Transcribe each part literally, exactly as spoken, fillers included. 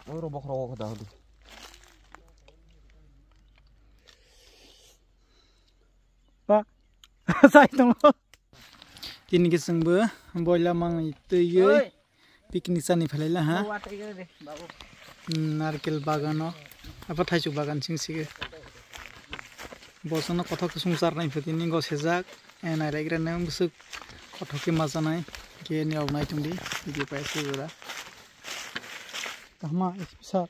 Oro bokhorok o da hodi. Ba. Sai tongo. Tini ke chwngbo boila mangai twiwi Oi. Picnic chani phailai la ha. Babu, atai gare de, babu. Hmm, narkel bagano. Apa thaichuk bagan sing sige. Bosono kothok sung charnai phatini go sejak. Eh, nai raigra ne bwswk kothok ke majanai. Ke ni ok nai tongdi. Video pai se jora. Tahma is bisa.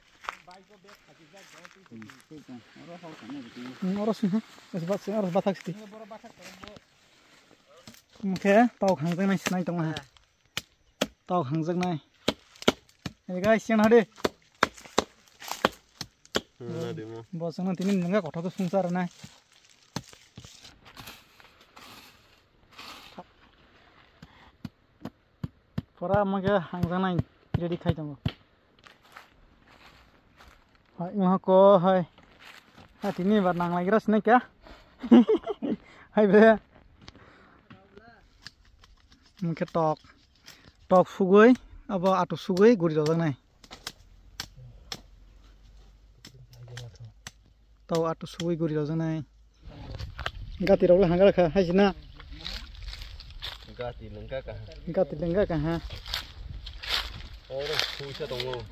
Hmm, oro sing ha. Is bat sing, oro bathak sidi. Mungke tau khangjaknai sinai tongma ha. Tau khangjaknai. Hey guys, siyan hade. Hmm, hade mo. Bo chwngno tini nungka kothok sung charnai. Pura mungke hangjaknai ready khai tongo. Hai, wngkha ko, hai. Ha, tini bar nang lai gra sinai kya? Hai be. Mungke tok. Tok sugui, abo atu sugui guri rojak nai. Tau atu sugui guri rojak nai. Gati rok le hangar kha, hai sina. Gati lengka kaha. Gati lengka kaha. Oro phuisa tongo.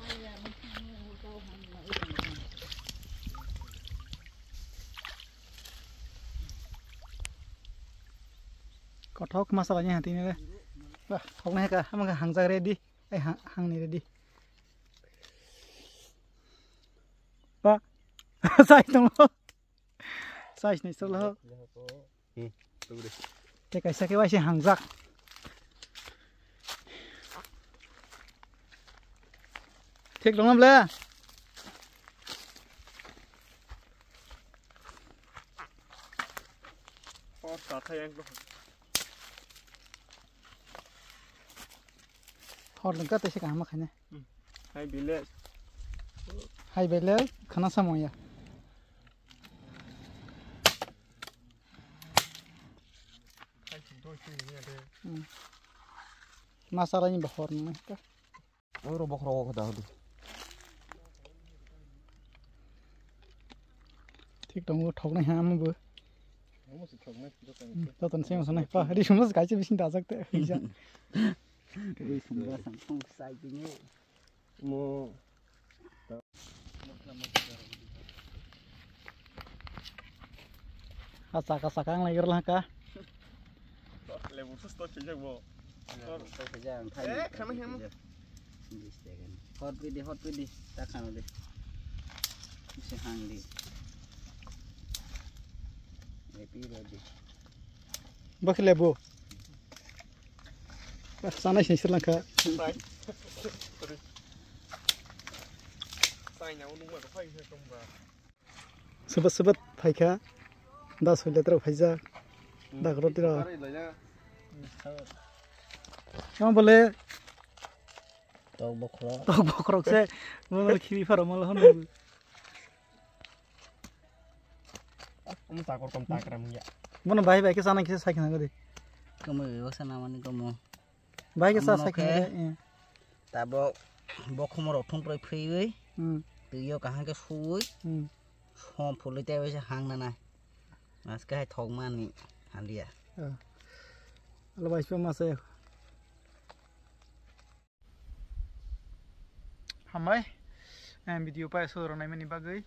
Kothok masala ni hati ni le. Wah, thok nai ka, hamang ka hangjak ready. Ai hang, hang ni ready. Ba. Sai tongo. Size ni solo. Hmm, tugri. Te kaisa ke waise hangjak. Thik dong na ble? Oh, ta thai yang. Hor lengka te se kaham khaine. Hmm. Hai bele. Hai bele khana samo ya. Hmm. Masala ni bahor nang ka. Oro bokhorok o da hodi. Thik tongo, thoknai ha amo bo. Amo se thoknai, joto ni. Hmm, joto ni seng sonai pa, ri sumos kaise bising dajak te, hija. Ri sumos sang song sai bini. Mo. Ha, saka, saka ang lai gerla ka. Lebu sus to sejak bo. Sejak ang thai. Eh, khana hem. Hot pidi, hot pidi. Ta khana de. Se hang di. Happy birthday. Bakhle bo. Sanai sini sirlangkha. Sanai. Sanai na unung ma phai se tongba. Sobat sobat phaikha. Da soile tro phaijak. Da kro tro. Yang bole. Tok bokhorok. Tok bokhorok se. Mono khibi pharo molo hono. Omo takor kom takra mungya. Mono bai bai ke sana kisa sakina gadi. Komo yo sana mani komo. Bai ke sa sakina gadi. Tabo bokhomorok thungproi phriwi. Hmm. Twiyo kaham ke suwi. Hmm. Som phulwi tei waisa hang nanai. Maske hai thok mani handia. Alo bai sima masa ya. Hambai, eh, video pai sodorok naimani bagwi.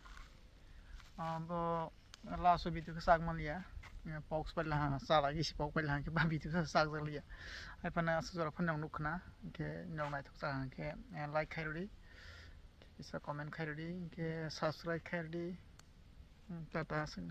Ah, bo last o video khe sak manliya. Eh, pox pai laha, chala gisi pox pai laha khe ba video khe sak jak liya. Hai phano aswk jora phano nok nukkha na, khe nok naithok chakha khe, eh, like khai rwdi. Kisa comment khai rwdi, khe subscribe khai rwdi. Hmm, tata aswk.